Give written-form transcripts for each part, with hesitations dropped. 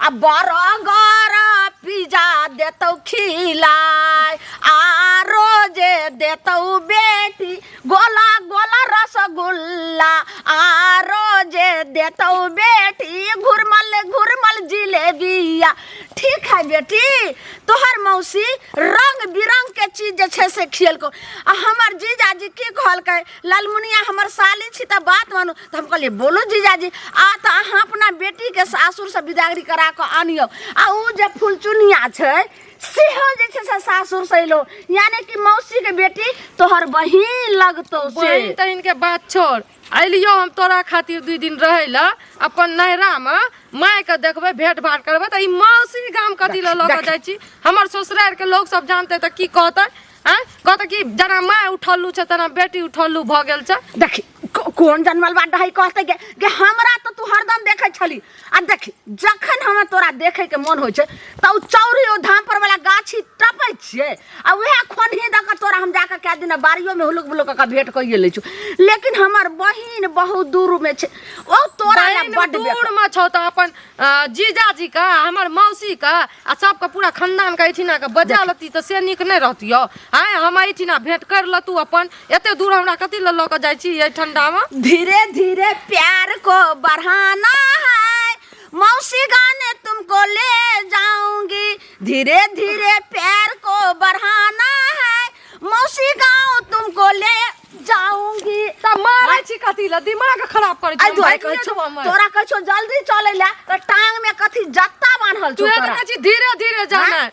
आ burger pizza देतौ खिलाय आ रोजे देतौ बेटी गोला गोला रसगुल्ला आ रोजे देतौ बेटी घुरमल घुरमल जिलेबिया। ठीक है बेटी, तोहर मौसी रंग बिरंग के चीज जे छै से खियलको। आ हमर जीजाजी की कहलकै, ललमुनिया हमर साली छी तऽ बात मानू। तऽ हम कहलियै बोलू जीजाजी, आ तऽ अहाँ अपना बेटीके सासुरसँ बिदागरी करा कऽ आनियौ। आ ओ जे फुलचुनिया छै सेहो जे छै से सासुरसँ एलो, यानी कि मौसीके बेटी तोहर बहिन लगतौ। से बहिन तहिन के बात छोड़, अलियो हम तोरा खातिर 2 दिन रहै लए अपन नैहरामे, मायके देखबै, भेंट भाट करबै, तऽ ई मौसी गाम कथी लए लऽ कऽ जाइ छी? हमर ससुरारिके लोक सब जानतै तऽ की कहतै? आँय, कहतै कि जेना माय उठल्लू छै तेना बेटी उठल्लू भऽ गेल छै। देखी कोन जनमल बा डहै कहतै गे, गे हमरा तऽ तू हरदम देखै छली। आ देखी जखन हमरा तोरा देखै के मन होइ छै तऽ उ चौरी ओ धाम पर वाला गाछी टपै छियै आ उएह खोनही दऽ कऽ तोरा हम जाकऽ कए दिना बाड़ियोमे हुलुक बुलुक कऽ भेंट कइए लै छी। लेकिन हमर बहिन बहुत दूरमे छै, ओ तोरा लए बहिन बड्ड दूर मे छौ तऽ अपन जीजाजी के, हमर मौसी के आ सबके पूरा खानदान के एहिठिना के बजा लेती तऽ से नीक नहि रहतियौ? आँय, हम एहिठिना भेंट कर लतू अपन, एते दूर हमरा कथी लऽ लऽ कऽ जाइ छी एहि ठंडा मे? धीरे धीरे प्यार को बढ़ाना है, मौसी गाने तुमको ले जाऊंगी। धीरे धीरे प्यार को बढ़ाना है, मौसी गाँव तुमको ले जाऊंगी। तऽ मारै छी कथी लए? दिमाग खराब करै छी। एहि दुआरे हम कहै भागिए छौ, जेबौ हमर। तोरा कहै छौ जल्दी चलै लए तऽ टांग में कथी जत्ता बान्हल तू छौ तऽ तोरा? कहै छी धीरे धीरे जाना,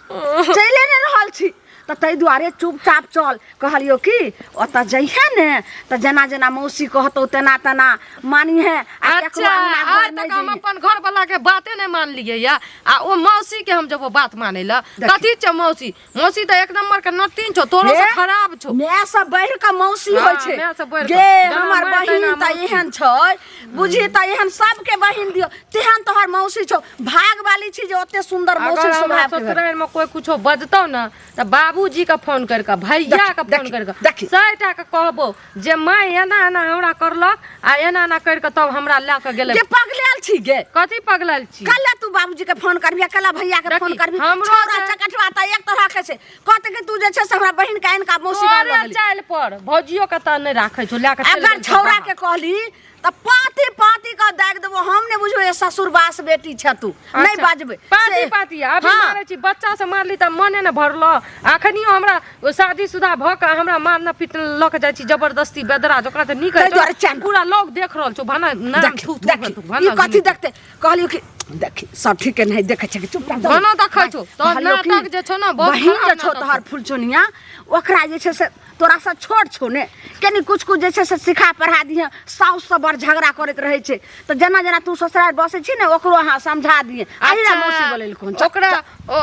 चलिए नहि रहल छी तऽ ताहि दुआरे चुपचाप चल। कहलियौ कि ओतऽ जइहे ने तऽ जेना जेना मौसी कहतौ तेना तेना मानिहे आ केकरो अच्छा अङ्गना घर आइ नहि तक हम जइहे। अपन घर वाला के बाते नहि मानलियै या आ ओ मौसी के हम जब बात मानै लए। देखी। कथी छै मौसी? मौसी तऽ एक नंबर के नतिन छौ, तोरो से हे, खराब छौ। माय से बढ़ि कऽ मौसी हाँ, होइ छै। माय से बढ़ि कऽ। गे जेना हमर माय बहिन तहिना तऽ मौसी। एहन छै, बुझी तऽ एहन सबके बहिन दियौ तेहन तोहर मौसी छौ। भागवाली छी जे ओते सुन्दर मौसी अगर हमरा स्वभाव के भेल। ससुरारि में कोई कुछो बजतौ ने तऽ बाबूजी के फोन करि कऽ, भैया के फोन देखी, करि कऽ देखी। सएटा के कहबो जे माय एना एना हमरा करलक आ एना एना करि कऽ तब हमरा लए कऽ गेलै। गे पगलायल छी गे? कथी पगलायल छी? कल्ला तू बाबूजी के फोन करबी, कल्ला भैया के फोन देखी, करबी? हमरो छौड़ा चकटवा तऽ एक तरह के छै, कहते कि तू जे छै से हमरा बहिन के आनि कऽ मौसी गाँव लऽ तोरे गेली। चालि पर भौजियो के तऽ नहि राखै छौ, लए कऽ चलि अगर गेल छौ छौड़ा बाहर। के कहली तऽ पाती पाती कऽ दागि देबो। हम नहि बुझबै जे ससुरबास बेटी छै तू, नहि अच्छा, बाजबै पाती से- पाती अभी हाँ। मारै छी, बच्चा से मारली तऽ मने ने भरलो। अखनियो हमरा ओ शादीशुदा भऽ कऽ हमरा मारना पीट लऽ कऽ जाइ छी जबरदस्ती बेदरा ओकरा तऽ नीक ताहि होइ दुआरे छौ। चैन। पूरा लोग देख रहल छौ, भाना नाम देखी थू थू देखी करतौ, ई भाना कथी देखते? कहलियौ कि देखी सब ठीक नहीं देखै छै कि चुपचाप दौड़। भाना देखै छौ तोहर कहलियौ कि नाटक जे छौ ने बहुत बहिन खराब जे छौ नाटक तोहर फुलचुनिया, ओकरा जे छै से तोरा से छोट छौ ने, कनि कुछ कुछ जे छै से सिखा पढ़ा दिहे। साउस से बड़ झगड़ा करैत रहै छै, तऽ जेना जेना तू ससुराल बसै छी ने ओकरो अहाँ समझा दिहे। अही ला मौसी बोलेलखुन। चल, ओकरा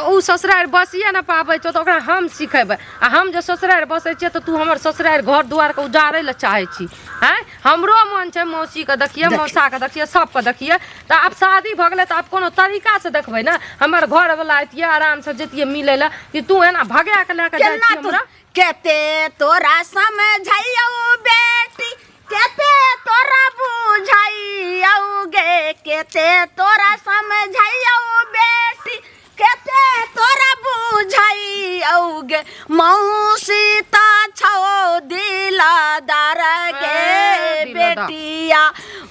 ओ ससुरारि बसिए ने पाबै छौ तऽ ओकरा हम सिखेबै। आ हम जे ससुरारि बसै छियै तऽ तू हमर ससुरारि घर दुआरके उजाड़ै लए चाहै छी? आँय, हमरो मन छै मौसीके देखियै, देखियै। मौसाके देखियै, सबके देखियै। तऽ आब शादी भऽ गेलै तऽ आब कोनो तरीकासँ देखबै ने। हमर घरवला अयतियै, आरामसँ जैतियै मिलै लए, कि तू एना भगा कऽ लए कऽ जाइ केना छी तू हमरा? केते तोरा समझैयौ बेटी, केते तोरा बुझैयौ गे, केते तोरा समझैयौ बेटी, केते तोरा बुझैयौ गे, मौसी त छौ दिलदार गे ए, दिलदार। बेटिया,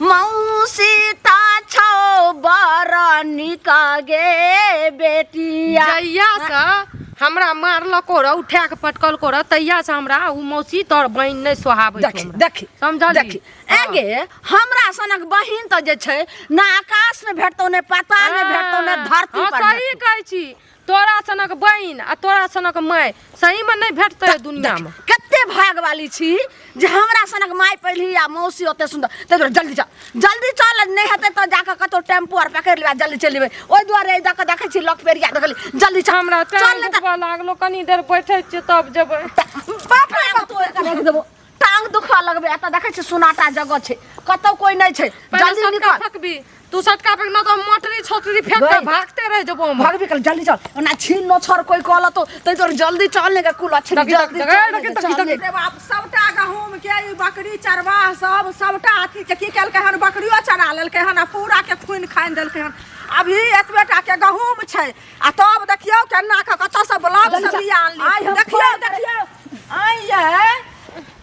मौसी त छौ बड़ नीक गे बेटिया। जहिया से हमरा मारलको रह, उठा के पटकलको रह, तहिया से हमरा उ मौसी तोर बहिन नहि सोहाबै छौ देखी हमरा। देखी समझली? देखी एगे हमरा सनक बहिन तऽ जे छै ने आकाश में भेटतौ, ने पाताल में भेटतौ, ने धरती हाँ, पर सही भेटतौ। कहै छी, तोरा सनक बहिन आ तोरा सनक माय सही में नहि भेटतै दुनिया में। कते भागवाली छी जे हमरा सनक माय पहली आ मौसी ओते सुन्दर। ताहि दुआरे जल्दी चल, जल्दी चल, नहि हेतै तऽ जाकऽ कतौ टेम्पू आर पकड़ि लेबै आ जल्दी चलि जेबै। ओहि दुआरे एहि दऽ कऽ देखै छी लक पेरिया देखली, जल्दी चल। हमरा चल टांग नहि तऽ दुखबा लागलो, कनी देर बैठै छियै तब जेबै। बाप रे बाप, तोड़ कऽ राखि देबो, टांग दुखा लगबै। एतऽ देखै छी सुनाटा जगह छै, कतौ कोइ नहि छै। पहिले जल्दी सबटा निकल। फकबी। तू सटका फेंक ना तो मोटरी छोटरी फेंक के गई। भागते रह जबो हम भागबी कल जल्दी चल ओना छीन न छर कोई कहल तो तै तोर जल्दी चल ने कुल अच्छी तकी, जल्दी तकी, चल तकी, ने, तकी, चल ने। तकी। रे बाप सबटा गहूम के ई बकरी चरवाह सब सबटा अथी के की केलकै हन बकरियो चरा लेलकै हन आ पूरा के खुनि खानि देलकै हन अभी एतबे टा के गहूम छै आ तब देखियौ केना के कतऽ से ब्लॉक जल्दी से चल। बिया आइ आनलियै हम देखियौ फोन देखियौ आइ यै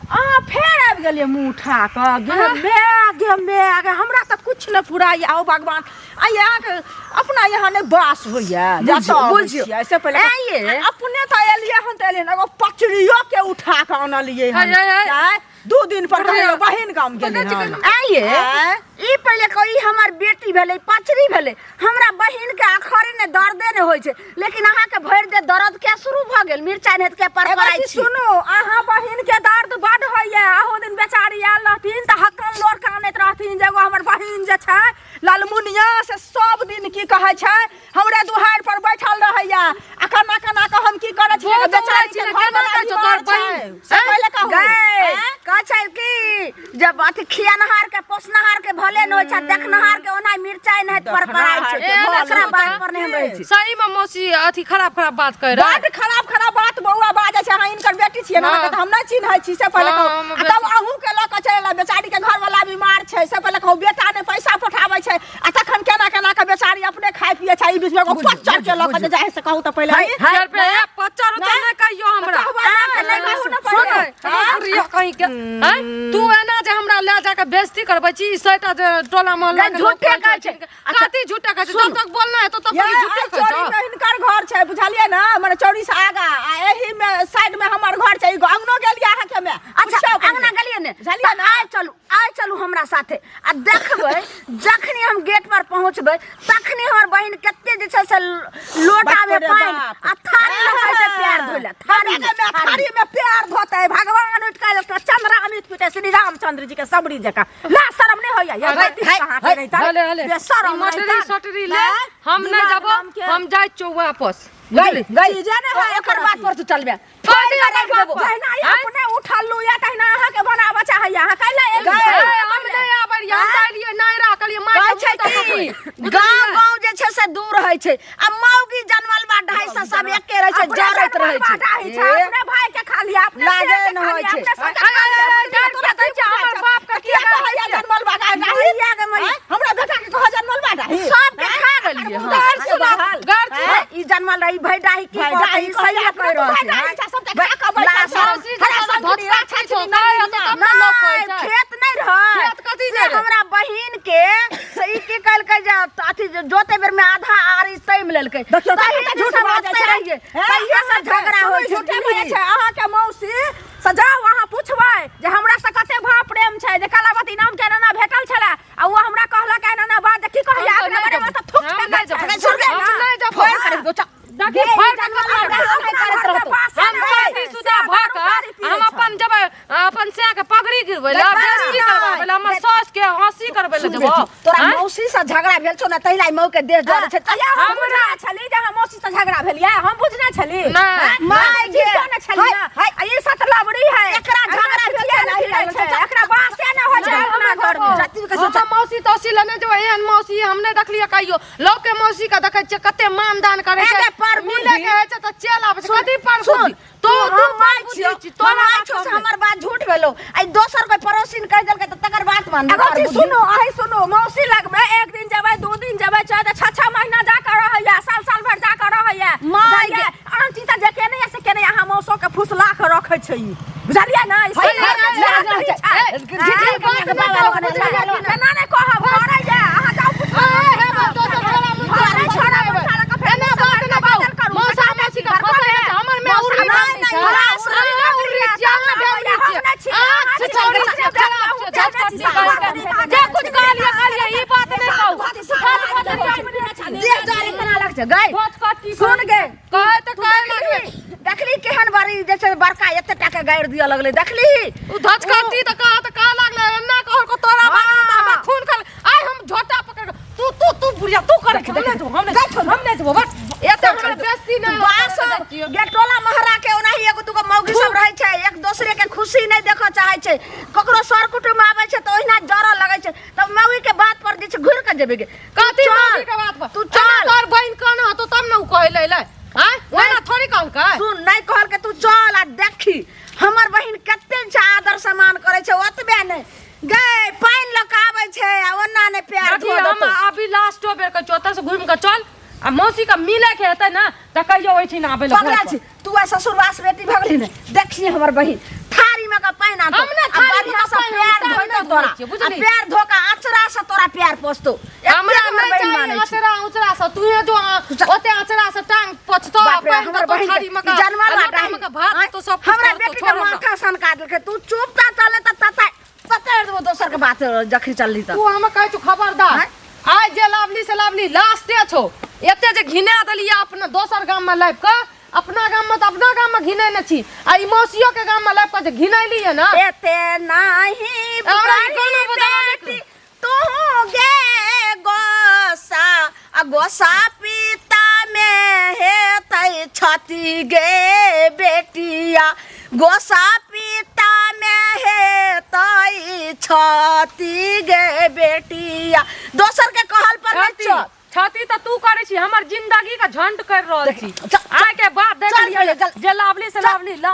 अहाँ फेर आबि गेलियै मुँह उठा कऽ गे माय गे माय गे हमरा तऽ किछु नहि फुराइए ओ भगवान आइ अहाँके अपना यहाँ नहि बास होइए बुझियौ, जतऽ अबै बुझियौ। छियै से पहिले ऐं ये। आ अपने तऽ एलियै हन तऽ एलियै हन एगो पचरियो के उठा कऽ अनलियै हन ऐ, ऐ, ऐ। आँय, 2 दिन पर कहियो बहिन गाम गेलै हन आइए आँय? ई पहिले कही हमर बेटी भेलै पचरी भेलै हमरा बहिन के अखरे ने दर्दे ने होइ छै लेकिन अहाँके भरि दे दर्द के शुरू भऽ गेल मिरचाइ नहि के पर एगो पड़ाइ चीज छी सुनू अहाँ बहिन के दर्द बड होइए अहू दिन बेचारी आयल रहथिन तऽ हक्कन लोर कानैत रहथिन जे एगो हमर बहिन जे छै ललमुनिया से सब दिन की कहै छै हमरे दुहार पर बैठल रहैया आ केना केना कऽ हम की करै छियै बहुत बेचारी के उड़ै छी ने, घर केना वाला कहै छौ बीमार तोहर बहिन? छै से पहिले कहू गै आँय? कहै छै कि जब अथी खियनहार के पोसनहार के भले नहि होइ छै देखनहार के ओना मिरचाइ नहि पर पड़ाइ छै ए, ओकरा सुनू बात तऽ। पर नहि हम रहै छी सही में मौसी अथी खराब खराब बात कह रहा बड खराब खराब बात बौआ बाजै छै अहाँ इनकर बेटी छियै ने हाँ। अहाँके तऽ हम नहि चिन्है छी से पहिले हाँ, कहू हम आ तब अहूँ के लऽ कऽ चलि एला बेचारी के घर वाला बीमार छै से पहिले कहू बेटा ने पैसा पठाबै छै आ तखन केना केना के बेचारी अपने खाय पिए छै ई बीच में एगो पच्चर के लऽ कऽ जे जाइ से कहू तऽ पहिले है, है। चार पे ए, पच्चर उच्चर नहि कहियो हमरा कहबै नहि, नहि, कहू ने सुन पहिले। बुढ़िया कहीं के हैं? तू एना जे हमरा ले जाके बेइज्जती करबै छी ई सैटा जे टोला मोहल्ला के लोक झूठे कहै छै। अच्छा, कथी झूठे कहै छै जब तक बोलना है तो तब ये तक झूठे आइ कहै चोरी छौ में हिनकर घर छै बुझलियै ने मने चोरी से आगा आ एही में साइड में हमर घर छै ई अंगनो गेलियै अहाँके में अच्छा पुछियौ पहिले। अंगना गेलियै ने बुझलियै तऽ ने आइ चलू आइ चलू हमरा साथे आ देखबै जखनी हम गेट पर पहुँचबै तखनी हमर बहिन कते जे छै से लोटा में बाप रे पानि बाप। आ थारी लऽ कऽ एतै प्यार धोइ लए थारी में, थारी थारी में प्यार धोतै भगवान उठि कऽ एकटा चंद्रामित पीटे श्री रामचंद्र जी के सबरी जकाँ ला शरम नहि होइया ये अरे, गलती है, कहाँ के है, रहितै? हले हले बेशरम ई मटरी रहितै। सटरी ले नहि, हम नहीं दिमाग जाबो नाम के। हम जाइ छौ वापस गई गई चीजे नहि है एकर बात पर तू चलबे कथी कर एकर बात पर? जहिना ई आँय? अपने उठल या तहिना अहाँके बनाबऽ चाहैया अहाँ कैला एलियै? ए, हम नहीं आबै रहियै, हम तऽ एलियै नहि राखलियै माय कहै के छै मुँह कि तकबै। गाँव गाँव जे छै से दूर होइ छै आ मौगी जनमल बा 250 सब एके रहै छै अपने जरैत रहै जनमल छै बाटा होइ छै, ए, अपने भाई के खा लिया अपने लाजे शेर के नहि खा होइ लिया, छै। अपने सबके अरे, खा लिया, अरे, बुझलियै? तोरा दै छै, हमर बाप के किया किया कहैया जनमल बाटा मैया गे मैया। आँय? हमरा बेटा के कह जनमल बाटा सबके खा गेलियै हम। गार सुना, गार सुना। ए, ई जनमल रही भैडाही की भाई कहतै, डाही ई सही कहै, कहि रहल छै भाई डाही छै, सबके खा कऽ बैठल ला छै। शरम। मौसी हरा जकाँ संकरी, धोखा राछा छै, छिनी, नहि हेतौ तब ने लोक कहै नहि, छै। खेत नहि रहै खेत कथी से नहि रहै? हमरा बहिन के से ई की कहलकै जे अथी जे जोते बेर में आधा आरी तैम लेलकै देखियौ तही कते जे झूठ सब बाजै ओतै छै। रहियै हे, तहिये से झगड़ा सुनू, होइ छै झूठे बाजै छै अहाँके मौसी से जाउ अहाँ पुछबै जे हमरा से कते भाव प्रेम छै जे कलावती नाम के एना भेटल छलै आ ओ हमरा कहलक एना एना बात जे की कहैया हम तऽ अपना नहि बारे मे जेबै। तऽ थूक हम फेकै नहि छै। जेबै। सुनबै हम ना? नहि जेबै। फोन करै दो चल देखी गे, फड़ ई के जनमल कतऽ रही, ओनाहि करैत रहतौ। हम शादीशुदा भऽ कऽ हम अपन जेबै अपन सैया के पगड़ी गिरबै लए बेइज्जती करबाबै लए हमर सास के हँसी करबै लए जेबो तोरा आँय? मौसी से झगड़ा भेल छौ ने तहि ला मऊ के देह जरै छै अया हम बुझने छली जे हम मौसी से झगड़ा भेल या हम बुझने छली नहि। हैं? माय गे। चिन्हतो ने छली ना। हाय, आ ई सतलबड़ी है एकरा झगड़ा भेल छै, नहि नहि छै एकरा बासे नहि होइ छै अपना घर में जाति के सोचा हम मौसी तौसी लेने जेबै एहन मौसी हम नहि देखलियै कहियो लोक के मौसी के देखै छियै कते मान दान करै छै एगे पर बुद्धि। मिले के होइ छै तऽ चलि आबै छै कथी पर सुन बुद्धि तू तू तू हम माय पर बुद्धि छियौ छी हम तोरा माय बात छियौ से हम हमर बात झूठ भेलौ आ ई दोसर कोई पड़ोसिन कहि देलकै तऽ तकर बात मानबी एगो पर चीज बुद्धि। सुनू अहीं सुनू मौसी लगमे एक दिन जेबै 2 दिन जेबै चाहे तऽ 6-6 महीना जा कऽ रहैया साल साल भरि जा कऽ रहैया माय बुझलियै आन चीज तऽ जे केने यऽ से केने अहाँ मौसो के फुसला कऽ रखै छै ई बुझलियै ने ई है, से है, घर के है, झाड़ है, छै। है, आँय? है, बात नहि कहू, बुझलियै कि केना नहि कहब करैया अहाँ जाउ पुछबै ए, हे बा, दोसर छोड़ा मुँह घरे छोड़ा एना मुँह सारा के फेर बात नहि कहू। बादल करू, मौसा मौसी के फंसै छै, हमर माय उर्री नहि, बात नहि, छै। हमरा अहाँ उर्री छियै, अहाँ ढेउरी छियै। अहाँ छिछौरी छियै, खराब छियै, झटपटी करके। जे कुछ कहलियै, कहलियै, ई बात नहि कहू। देह जरे केना लग छै गई झटपटी सुन गे कहै तऽ तू कहै लागलै। देखली देखली केहन बड़ी जे छै बड़का एते टा के गाड़ि दिअ लगलै देखली उ धचकती तऽ कह तऽ कह लागलै एना कहलको तोरा बात में तऽ हमरा खून खल आइ हम झोटा पकड़ के तू तू तू बुढ़िया तू कर हम नहि जेबो हम नहि हम नहि जेबो बस एते हमरा बेइज्जती नहि बास गेटोला महरा के ओनाही एगो दूगो मौगी सब रहै छै एक दोसरे के खुशी नहि देखऽ चाहै छै ककरो सर कुटुम्ब आबै छै तऽ ओहिना जरऽ लगै छै तब मौगी के बात पर जे छै घुरि कऽ जेबही। जेबे गे। कथी चल, मौगी के बात पर तू चल। तोर बहिन कहने होतो तब ने उ कहै ले अइलै आँय ओहिना थोड़ी कहलकै। सुन, नहीं कहल के तू चल आ देखी हमर बहिन कते छै आदर सम्मान करे छै। ओतबे नहीं गए, पानि लऽ कऽ आबै छै आ ओना नहि पैर देखी, धो हम देतौ। अभी लास्टो बेर कहै छियौ, ओतऽ से घुमि कऽ चल आ मौसी के मिले के हेतै ने तऽ कहियो ओहिठिन आबै लए। पकड़ा छी तू आ ससुरवास बेटी भऽ गेली ने। देखिए हमर बहिन थारी में का पानि आनतौ हम ने आ थारी में बढ़िआँ का से पानि पैर हम धोइतौ नहि तोरा धोइ छियै, बुझली? आ पैर धो कऽ अचरा से तोरा पैर पोछतौ। हमरा एते हमर नहि बहिन चाही मानै छै। अचरा उचरा से, तूहे जो ओते अचरा से टांग पोछतो आ बाप रे, पानि हमर देतौ बहिन थारी के में का ई जानवर आ लोटा बाटा में का भात आँय, तो सब कुछ हमरा करतौ, बेटी के छोड़ हमरा। माथा सनका देलकै। तू चुप ता चले त तता पकड़ देबो दोसर के बात जखनी चलली त तू हम कहै छु खबरदार, आँय? आइ जे लावली से लावली लास्टे छौ। एते जे घिना देलियै अपना दोसर गाम में लाबि कऽ, अपना गाम में तऽ अपना गाम में घिनेने छी आ ई मौसियो के गाम में लाबि कऽ जे घिनैलियै ने। एते नाही हमरा ई गाना बजाना नहि। बेटी तू गे गोसा आ गोसा पिता में हेतै छति गे बेटिया, गोसा पिता में हेतै छति गे बेटिया। दोसर के कहल पर नहीं छाती चल। छाती तऽ तू करै छी, हमर जिंदगी के झंड कर रहल छी। चल, आइ के बाद देख चल लियै पहिले, चल। जे लावली से लावली लास्ट।